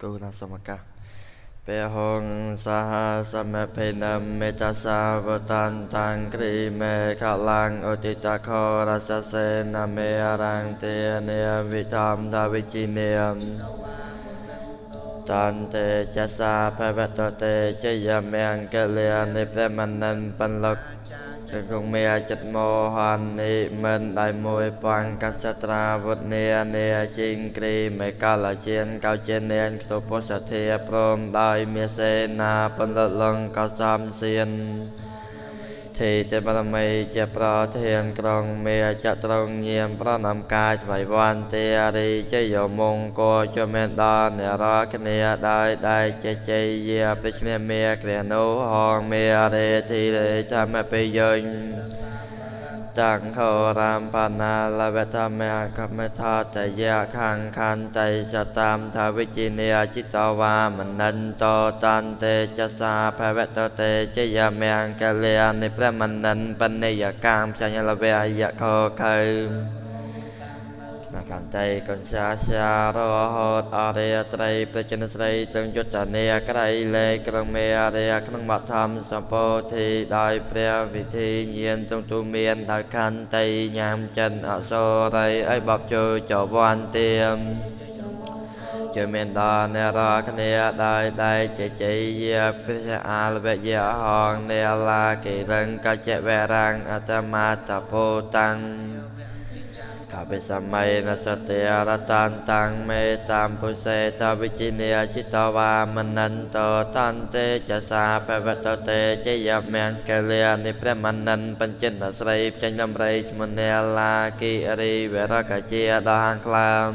គូណាសមកា ពហងសហសមភេនមេតសាវតានតាំងគ្រីមេខលាំងឧទិតខរសសេនមេរាំងទេនេវិធម្មតវិជិនេតានតេចសាភវតតេជយមង្គលានិព្រះមនិនបញ្លុកគងមេចិត្តមោហនិមិនដៃមួយបង្កសត្រាវុធនេនេជីងគ្រីមេកាលជានកោជានេនខ្ទពុសធាព្រមដោយមេសេនាពលលងកសំសៀនធីទេបរមីជាប្រធានក្រុងមេចត្រងញៀមប្រណំកាយថ្វាយវន្តារីជយមង្គលជមេដល់អ្នករាល់គ្នាដោយដៃជជ័យយាព្រះឈ្មោះមេគ្រានុហងមេរេធីរេធម្មបយញ្ញតាំងខរាមបាណាលវធម្មកមថាតយៈខាងខន្តិសតាមថាវិជិនេจิตวามนันโตตันเตจสาภวตเตจยมงกลานิพระมนันปนิยกามชัยละเวยะโคเคកាន់តៃកនសាសារហតអរិយត្រីប្រជាស្រីទាំងយុទ្ធនាក្រៃលេក្រុងមេអរិយក្នុងបឋមសម្ពោធិដោយព្រះវិធីញាណទងទូមានដោយខន្តីញ៉ាំចិនអសូរីឲ្យបបជោចវន្ទាមជាមានដល់អ្នករាល់គ្នាដោយដៃជជ័យយាព្រះអាលវយៈហងនេលាគិរង្កចវរាំងអត្តមាតពោតាំងកបិសម័យនសតិរតានតាំងមេតាមពុសេតវិជិនេจิตวามนันโตตันเตจสาภวตเตจยมงกลานิพระมนันปัญจนស្រីចេញដំរីឈ្មោះនេលាគិរីវរកជាដងក្លាម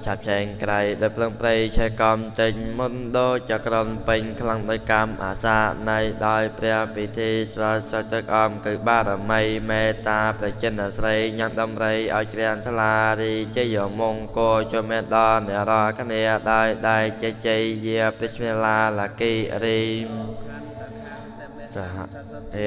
ឆាប់ឆែងក្រៃដោយភ្លើងព្រៃឆេះកំទិញមុនដូចចក្រនពេញខ្លាំងដោយកម្មអាសានៃដោយព្រះពិធីស្រាសទឹកអំគឺបារមីមេត្តាប្រជាស្រីញ៉ាំដំរីឲ្យជ្រានថ្លារីជយមង្គលជមេដល់អ្នករាល់គ្នាដោយដៃជជ័យយាព្រះឈ្មោះឡាលគិរីសហ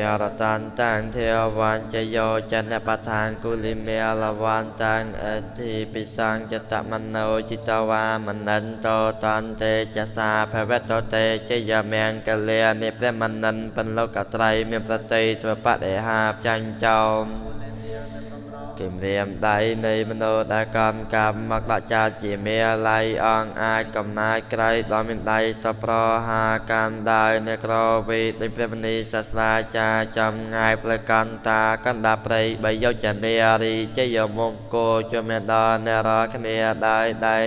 យរតានតាំងเทវัญจโยจันปทานกุลิเมลวันตังอธิปิสังจตมโนจิตวามนันโตตันเตจสาภวตเตจยมงกลานิพระมนันปัญโลกไตรเมปฏิทวปะเดหาจันจอมគម្រាមដៃនៃមโนដែលកម្មកម្មមកដាក់ចាជាមេលៃអងអាចកំណាចក្រៃដល់មានដៃសប្រហាកាន់ដៅអ្នកក្រវិដេញព្រះមនីសាស្ត្រាចាចំងាយផ្លូវកន្តាកណ្ដាព្រៃបីយោចនារីជយមង្គលជមេដល់អ្នករាល់គ្នាដោយដៃ